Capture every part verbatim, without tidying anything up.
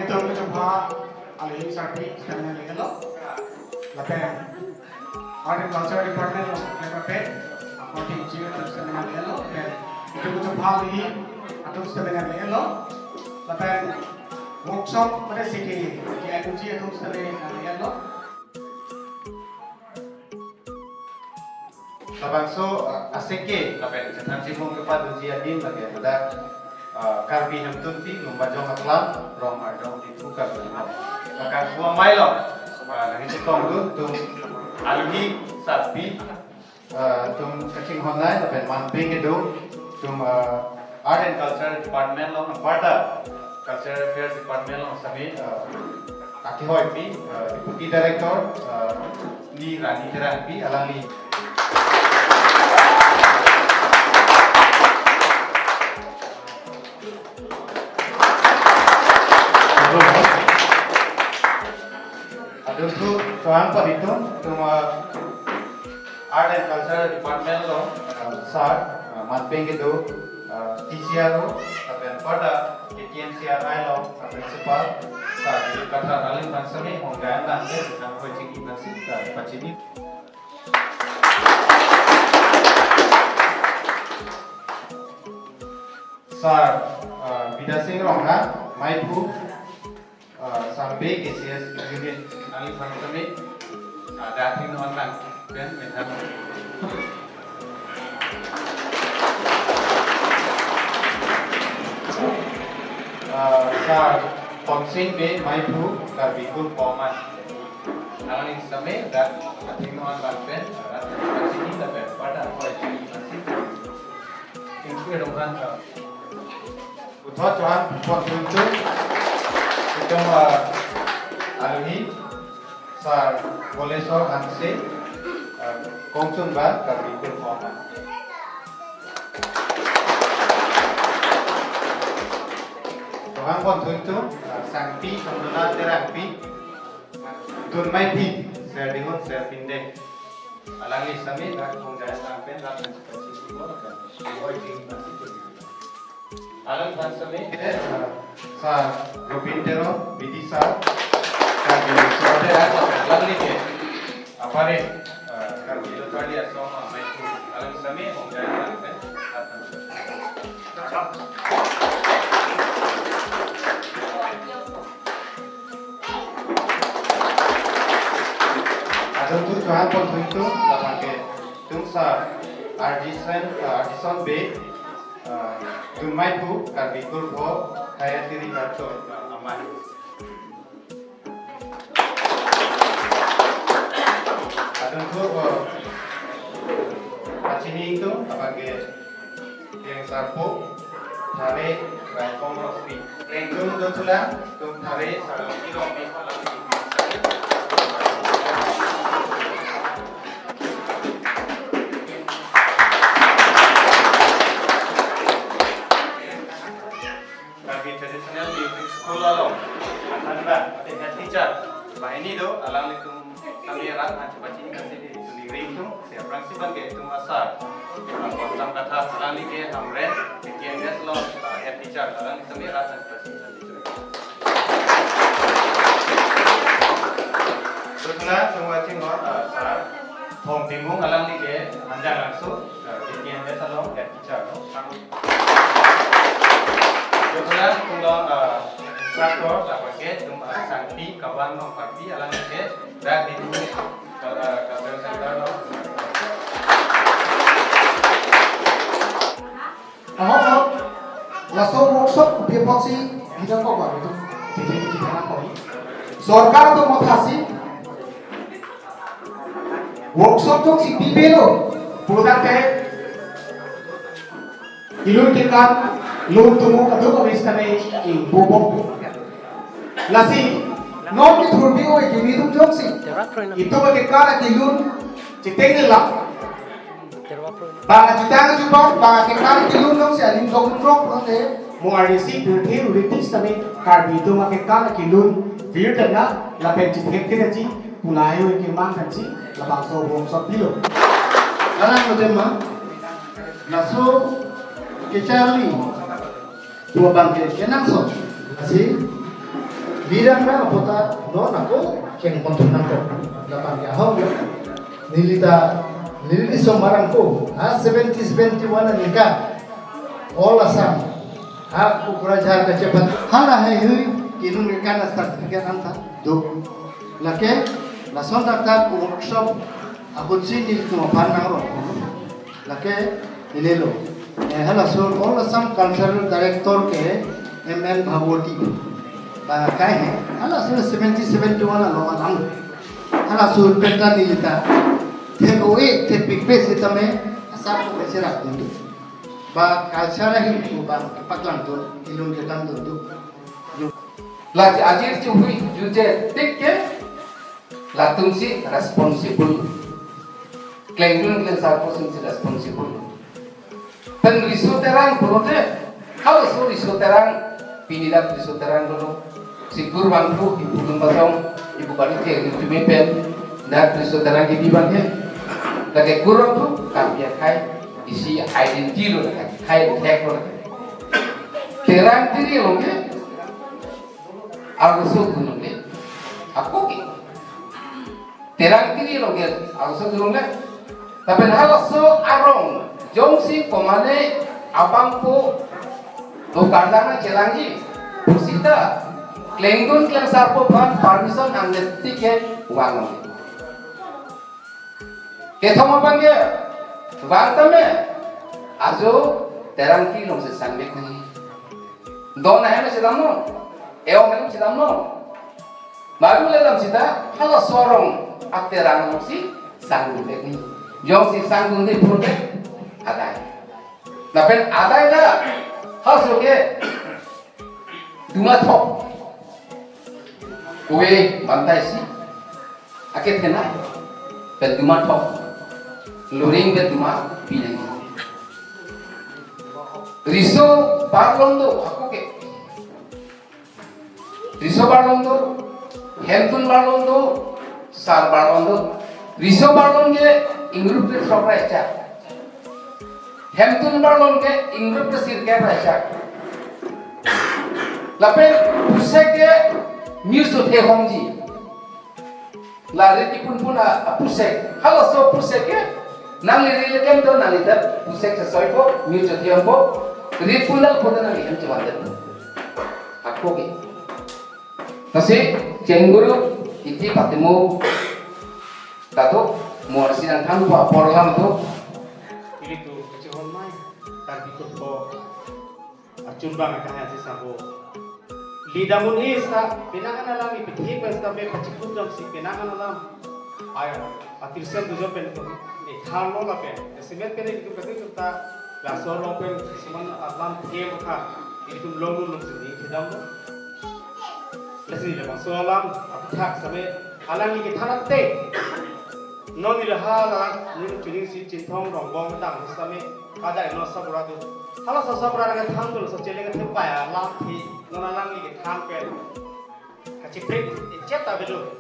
Itum kechapha alohi sarpi sitame nanglelo. Lapen Art and Culture Department along kepapet, akorte ingjir atum sitame nanglelo. Lapen itum kechapha alohi atum sitame nanglelo. Lapen workshop mate seke ke-enji atum sitame nanglelo. Labangso, ah, aseke lapen chethan chimung kepadoji adim lake hadak, ah, Karbi Hemtunpi Lumbajong Aklam, Rong Ardong Diphu Karbi Anglong. Lapen pu amei lo, ah, nangchetongdun itum alohi sarpi, ah, itum kachinghon nai lapen manpeng kedo itum, ah, Art and Culture Department along anparta Cultural Affairs Department along sitame, ah, Kaki Hoipi, eh, Deputy Director, eh, Ni Rani Terangpi, alangli. Adunthu, chohang paritum, itum, eh, Art and Culture Department along, eh, sir, eh, manpeng kedo, eh, T C R O, lapen pada K T M C R I along, eh, principal, sir, Dilip Kathar, alangliphan sitame, hongga nang, eh, nang hoi chingki nang si, eh, pachini. Sir, eh, Bidya Sing Ronghang, meiphu, ah, Sambe K C S unit, alangliphan sitame, ah, dak athengno an nang pen methang. Ah, sir Ponsing Bey, meiphu Karbi Kurpho Aman. Alangli sitame dak athengno an nang pen, ah, rat pachini lapen pada koi chini masih. Ingkui dong kan, ah. Puthot chohang pon thuntu. Itum, ah, alohi, sir Boleswar Hanse, ah, kongchun ba Karbi Kurpho Aman. Chohang pon thuntu, ah, Sangpi Chandana Terangpi, dunmeiphi, sir Dihun, sir Pinde. Alangli sitame dak hongga nang pen rat nang si pachini lo kan. Oi, ting nang si pachini. Alangliphan sitame, eh, sir Robin Teron, B D sir, Karbi Locharli Asong, alangli ke, apare, eh, Karbi Locharli Asong, ah, meiphu, alangli sitame hongga nang pen rat nang si pachini. Adunthu chohang pon thuntu, lapen ke itum sir Ardison, eh, Ardison Bey, eh, dunmeiphu Karbi Kurpho Hayatiri Karcho, eh, Aman. Adunthu, eh, pachini itum, lapen ke Keng Sarpo, Thare Raikom Rongpi. Keng Dung Dotula, itum Thare Sarongpi Rongpi. Karbi Traditional Music School along, athan ba, ate head teacher, banghini do, alanglitum sitame rat nang si pachini kasi di, itum ningri itum, si aphrangsi abang ke itum asar, Bonsam Kathar, alangli ke Hamren, K T M S along, ah, head teacher, alangli sitame rat nang si pachini kasi di. Dotula, itum kachinghon, ah, sir Thong Timung, alangli ke Hanjanglangso, ah, K T M S along head teacher lo. Dotula, itum along, ah, instructor, lapen ke itum, ah, Sangpi Kabang Rongparpi, alangli ke dak di, ah, Cultural Center lo. Ahok, ahok. Laso workshop kopi apotsi bidang kok baru tu. Titi titi kana koi. Sorkar atum mathasi workshop jongsi pipelo pulotangte, kelun kekan, lun tumuk atum avis tame ingbobo. Lasi non kethurpi oi kimi atum jongsi itum akekan akelun chiteng la, bang ajutang ajubang, bang akekan akelun jongsi aning dok rok pulote, mo arisi pirthe uriti sitame Karbi atum akekan akelun virtanglo, lapen chithek thek aji, pulai oi kemang kansi, labangso workshop pilo. Alang lo tema, laso kecharli, pu abang ke kenangsot. Lasi, Bidang na apota non ako cheng ponthun nangkok. Lapan ke ahok yo. Neli ta, neli so marang ko. Ha, seventy, seventy-one aningkan. All Assam. Ha, Kokrajhar kachepat. Hala heihui, kinun ke kan certificate anta. Do. Lake, lason dak dak workshop. Ahutsi nelitum aphan nangro. Lake, inelo. Eh, halaso All Assam Cultural Director ke M N Bhagwati. Ba kai he. Halaso seventy, seventy-one along alam. Halaso penta neli ta. Thek o e, thek pikpe sitame, asap ko kachera tundu. Ba culture ahin ko ba paklang tun, ilun ketam tundu. Lake ajir chuhui juje tik ke, latum si responsible. Klengdun klengsarpo atum si responsible. Pen riso terang pulote, halaso riso terang, pini dak riso terang dolo. Si kurang tu, ibu Lumbajong, ibu Bali ke, ibu Cumi pen, dak riso terang ke di bang ke. Lake kurang tu, kami ya kai, isi identity lo, kai, kai lo. Terang tiri lo ke, arloso gunung le. Ako ke. Terang tiri lo ke, arloso gunung le. Lapen halaso arong, jongsi komane abangpo, do karjang nangchelangji, pusita, klengdun klengsarpo aphan permission angneti ke vang. Kethom abang ke, vang tame, ajo terang tiri along si sangmek nangji. Don ahem si damnon, eong ahem si damnon. Baru le dam sita, halaso arong aterang along si sangdun nangji. Jongsi sangdunde pulote, adai. Lapen adai ta, halaso ke, duma thok. Kove bantai si, ake thena, pen duma thok. Luring pen duma pinang. Riso barlon do, ako ke. Riso barlon do, hemtun barlon do, sar barlon do. Riso barlon ke ingrup ke throk ra chak. Hemtun barlon ke ingrup ke sirkep ra chak. Lapen pusek ke miu chothe homji. La rit ipunpun a, apusek. Halaso pusek ke. Nangli rit le klem to, nangli ta pusek chesoi po, miu chothe hom po. Rit pun dal po ta nangli hem chevan det. Ako ke. Lasi, chengguru, iti patimo. Tato, mo arsi nangthan po apor alam to. Ilitum kachehon mai, Karbi Kutpo. Achun bang akahai si sabo. Lidam un-e sa, penang an alam ipithip pen sitame pachikut damsi penang an alam. Ay, atirsen dujo pen tum, ne than lo lapen. Esimet pen itum kati tum ta, laso lo pen, suman alam them kha, itum long nun longsi ning thedam lo. Lasi labangso alam, aphuthak sitame, alangli kethan ate. Non neli hala, neli chuning si Chinthong Rongbong dam sitame, kada ino sabura do. Hala sa sabura nang than dul sa cheleng the paya lam thi, non alangli kethan pen. Kachipre, ichet ta belo.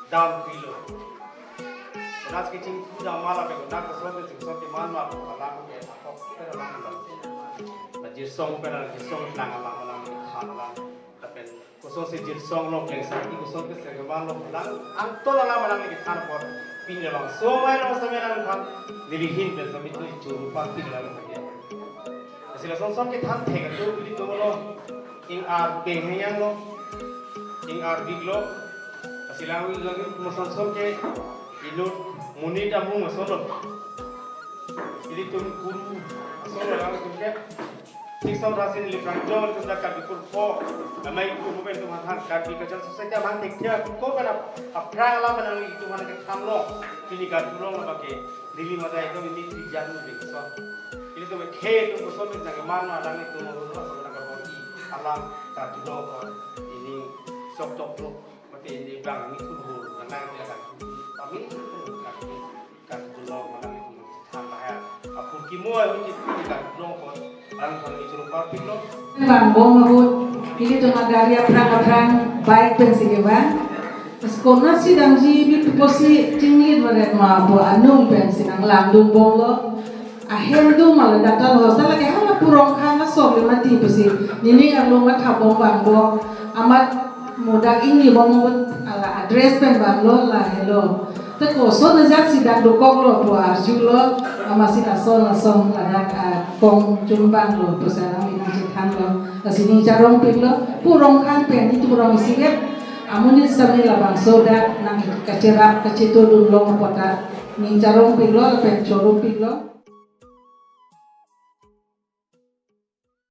Dam pilo. Nas ke ching tu dam mala pe, na koson ke ching son ke man ma, alam ke, akok ke alam lo. Na jirsong pen, jirsong nang alam, alam, alam. Lapen, koson si jirsong lo, kleng sakhi, koson ke sergaman lo, alam, angton alam, alam ke than apot, pin labangso amei lo, sitame alam than, nelihin pen, sitame tu, churu pa, pin alam than ya. Lasi lason son kethan thek atum ilitum lo, ing-ar peng heyang lo, ing-ar bik lo, lasi lang, lang, mo son son ke, inut monit amung ason lo. Ilitum kuru ason lo lang itum ke, thik son rasi neli phrang jol itum dak Karbi Kurpo, amei kurpo pen itum han han Karbi Cultural Society han thik thia, ko pen ap-, aphrang alam pen itum han kethan lo, pini karjulong lo bang ke, Neli mata itum ini tiga nu ding so. Ilitum ke itum koson ni jang man ma alam itum ro ro so na ka bor i alam karjulong ko ini sok tok lo. Mati ini bang ini tu ho na nang dia kan. Kami itu kan karjulong ma alam itum than ba ya. Apun kimo ai uji karjulong ko. Alam kami churu parpik lo. Bang bom abut, ilitum agari aphrang aphrang bike pen si ke bang. Sekolah si damji bi pupo si chinglit varet ma pu anung pen si nang langdun bom lo. Ahem dum ma ladak ta lo sa lake hala pu Rongkhang asong le mati pusi. Nini arlo matha bom bang bom. Amat Modak ingni bom ahut ala address pen vanglo, lahelo. Te koson ajat si dak dokoklo pu arjulo, amatsi lason lason ladak akong chunbanglo pu si alangliphan chethanlo. Lasi ning charongpiklo, pu Rongkhang pen netum rong isivet amonit sitame labangso dak nangkacherap kachetodun long apot ta ning charongpiklo lapen chorongpiklo.